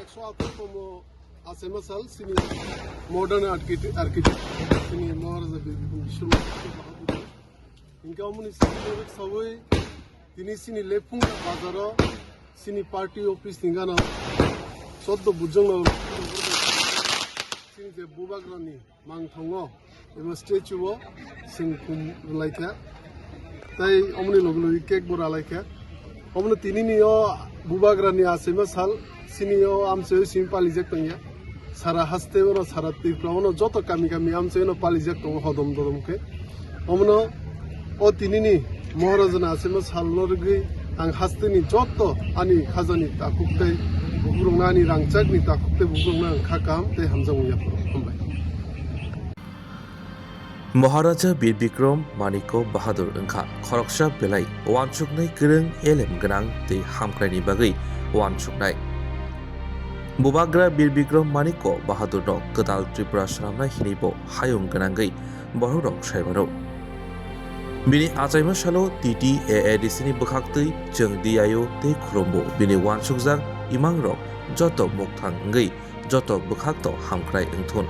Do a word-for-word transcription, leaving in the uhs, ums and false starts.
Ekso atharo tomo Achaima sal sini modern architect, architect sini Maharaja Bir Bikram Vishnu Bahadur. Hingke omoni sini sawi tini sini Lephunga bazaro sini party office ni gana sotto bujong na sini je bubagrani mangthongo eba statue o sengkhum rwlaikha. Tai omoni logi logi cake bo ralaikha. Omono tinini o bubagrani achaima sal sini o amchoi simi palijak tongya. Sara haste ono sara Tripura ono joto kami kami amchoi ono palijak tongo hodom dodom khe. Omono o tinini Maharajani achaima salno rwgwi ang hasteni joto ani khajani takhuk tei bukurokno ani rangchakni takhuk tei bukurokno ang kha kaham tei hamjakmung yapharo. Hambai. Maharaja Bir Bikram Manikya Bahadur wngkha khoroksa belai uansuknai kwrwng elem gwnang tei hamkraini bagwi uansuknai. Bubagra Bir Bikram Manikya Bahadurno kwtal Tripura swnamnai hinwi bo hayung gwnangwi bororok sai mano. Bini achaima salo T T A A D C ni bwkhaktwi chwng D I O tei khulumbo bini uansukjak imangrok joto mukthang wngwi joto bwkhakto hamkrai wngthun.